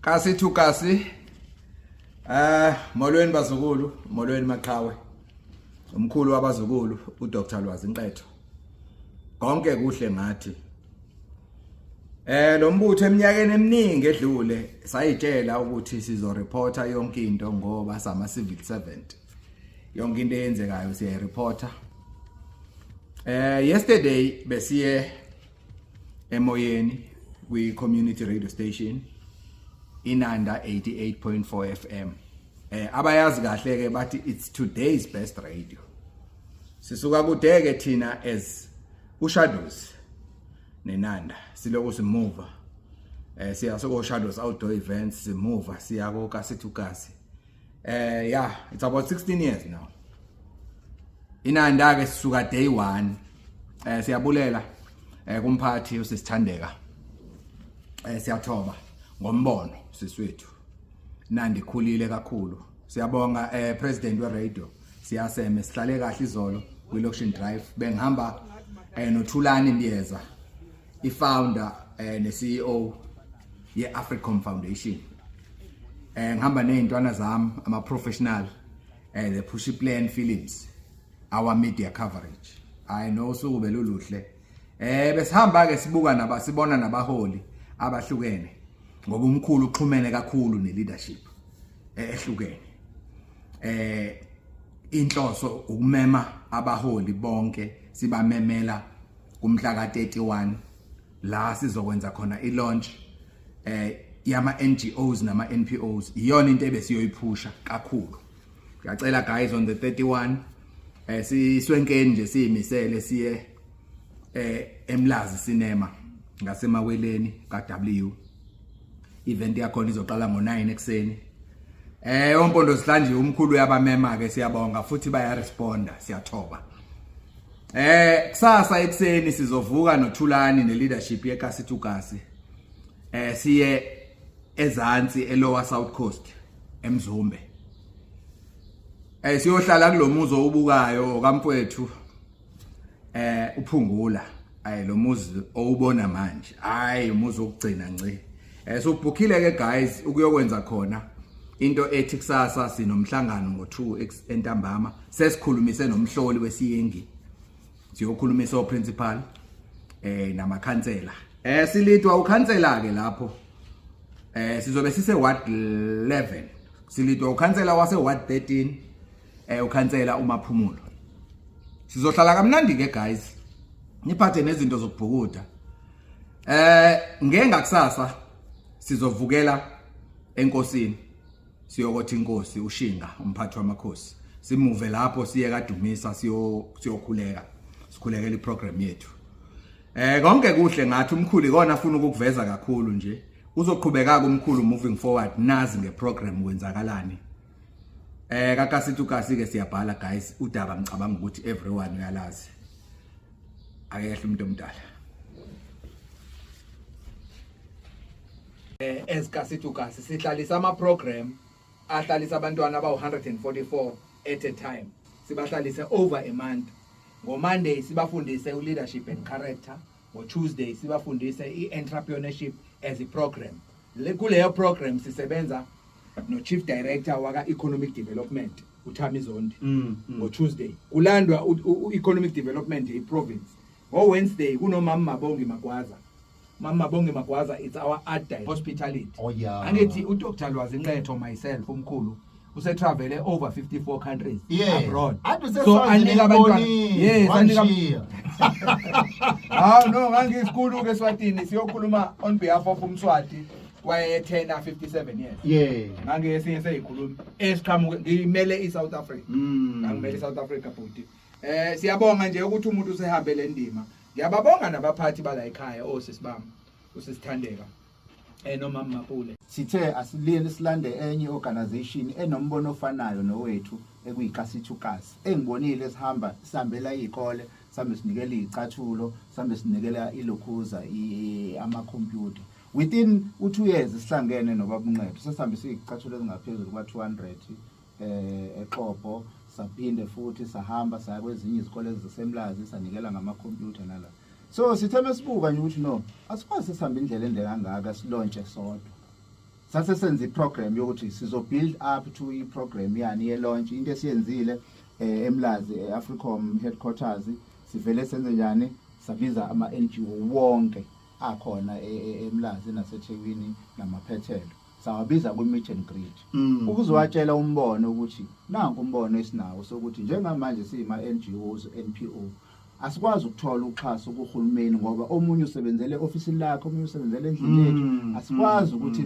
Kasi to kasi. Molweni bazukulu, molweni maqhawe. Umkhulu wabazukulu uDr Lwazi Nqetho. Konke kuhle ngathi. Lo mbutho eminyakeni eminingi edlule sayitshela ukuthi sizoreporta yonke into ngoba sama civil servant. Yonke into eyenzekayo siyayireporta. Yesterday besiye emoyeni kwi community radio station Inanda 88.4 FM. Abayazi kahle ke bathi it's today's best radio. Sisuka kude ke thina as uShadows neNanda siloku simuva. Siya soko Shadows outdoor events simuva siya ko Kasithukasi. Yeah, it's about 16 years now. Inanda ke sisuka day 1. Siyabulela kumphathi usisithandeka. Siyathoba ngombono siswethu. Nandi khulile kakhulu. Siyabonga president we radio. Siyaseme sihlale kahle izolo kwi Loction Drive bengihamba noThulani Ndiyeza i-founder ne CEO ye Africom Foundation. Ngihamba nezintwana zami ama professional the Push Plan Films our media coverage. I know usuku beluluhle. Besihamba ke sibuka naba sibona nabaholi abahlukene ngoba umkhulu uxhumene kakhulu ne leadership ehlukene. Inhloso ukumema abaholi bonke sibamemela kumhla ka31 la sizokwenza khona i-launch yama NGOs nama NPOs. Iyona into ebesiyoyiphusha kakhulu. Ngiyacela guys on the 31 siswenkeni nje siyimisele siye eMlazi Cinema ngasemaweleni ka W. Event yakhona izoqala ngo9 ekseni. Ompondo zihlanjiwe umkhulu uyabamema ke, siyabonga futhi bayaresponda, siyathoba. Kusasa ekseni sizovuka noThulani ne leadership yeKasithukasi. Siye ezansi eLower South Coast eMzumbe. Siyohlala kulomuzi owubukayo kamfowethu uphungula. Ayi lo muzi owubona manje, hayi umuzi wokugcina nci. So ubhukhile ke guys ukuyokwenza khona into ethi kusasa sinomhlangano ngo2 entambama, sesikhulumise nomhloli wesiyingi, siyokhulumisa oprincipal namakhansela. Silidwa ukhansela ke lapho. Sizobe sise ward 11, silidwa ukhansela wase ward 13, ukhansela uMaphumulo. Sizohlala kamnandi ke guys, niphathe nezinto zokubhukuda. Ngenga kusasa sizovukela enkosini, siyokothi inkosi uShinga umphathi wamakhosi, simuve lapho siye kaDumisa siyokhuleka, sikhulekela iprogram yethu. Konke kuhle ngathi umkhulu ikona afuna ukukuveza kakhulu nje. Uzoqhubeka kumkhulu moving forward, nazi ngeprogram kwenzakalani. Kakasithukasi ke siyabhala guys, udaba ngicabanga ukuthi everyone uyalazi. Akehle umuntu omdala. Esikasithukasi sihlalisa ama program ahlalisa abantwana abawu 144 at a time. Sibahlalise over a month. Ngo Monday sibafundise u leadership and character, ngo Tuesday sibafundise i entrepreneurship as a program. Kuleyo program sisebenza no Chief Director waka Economic Development uThami Zondi. Ngo Tuesday kulandwa u Economic Development ye province. Ngo Wednesday kunomama Mabongi Magwaza. Mama Mabongi Magwaza, it's our art director hospitality. Oh, yeah. Angithi uDr Lwazi Nqetho myself umkhulu usetravel over 54 countries abroad. Ade So anika abantwana, yes, anika anika. Hawu no, ngangisikhulu ke eSwatini siyokhuluma on behalf of uMswati wayethena 57 years. Ngangesinye seyikhuluma esiqhamuke ngimele iSouth Africa. Ngangimele iSouth Africa bhuti. Siyabonga nje ukuthi umuntu usehambe le ndima. Ngiyababonga nabaphathi bala ekhaya osisi bami usisithandeka nomama Mapule. Sithe asiliyeni silande enye organization enombono ofanayo nowethu ekuyikasithukasi. Engibonile sihamba sihambela izikole, sambe sinikela izicathulo, sambe sinikela ilokhuza ama computer. Within u2 years sihlangene nobaba uNqetho sesihambe siyicathulo ezingaphezulu kwa 200 eXobho, saphinde futhi sahamba saya kwezinye izikole ezisemlazi sanikela ngama computer nala. So sithe mesibuka nje ukuthi no, asikwazi sihamba indlela ende kangaka silontshe sodwa. Sase senza iprogram yokuthi sizo build up to iprogram yani ye launch. Into esiyenzile eMlazi, eAfricom headquarters, sivele senze njani? Sabiza ama NGO wonke akhona eMlazi naseThekwini namaphethelo, sawabiza kwi meet and greet ukuzowatshela umbono ukuthi nanku umbono esinawo sokuthi njengamanje siyima NGOs, NPO, asikwazi ukuthola uxhaso kuhulumeni ngoba omunye usebenzele ofisini lakhe, omunye usebenzele endlini yethu, asikwazi ukuthi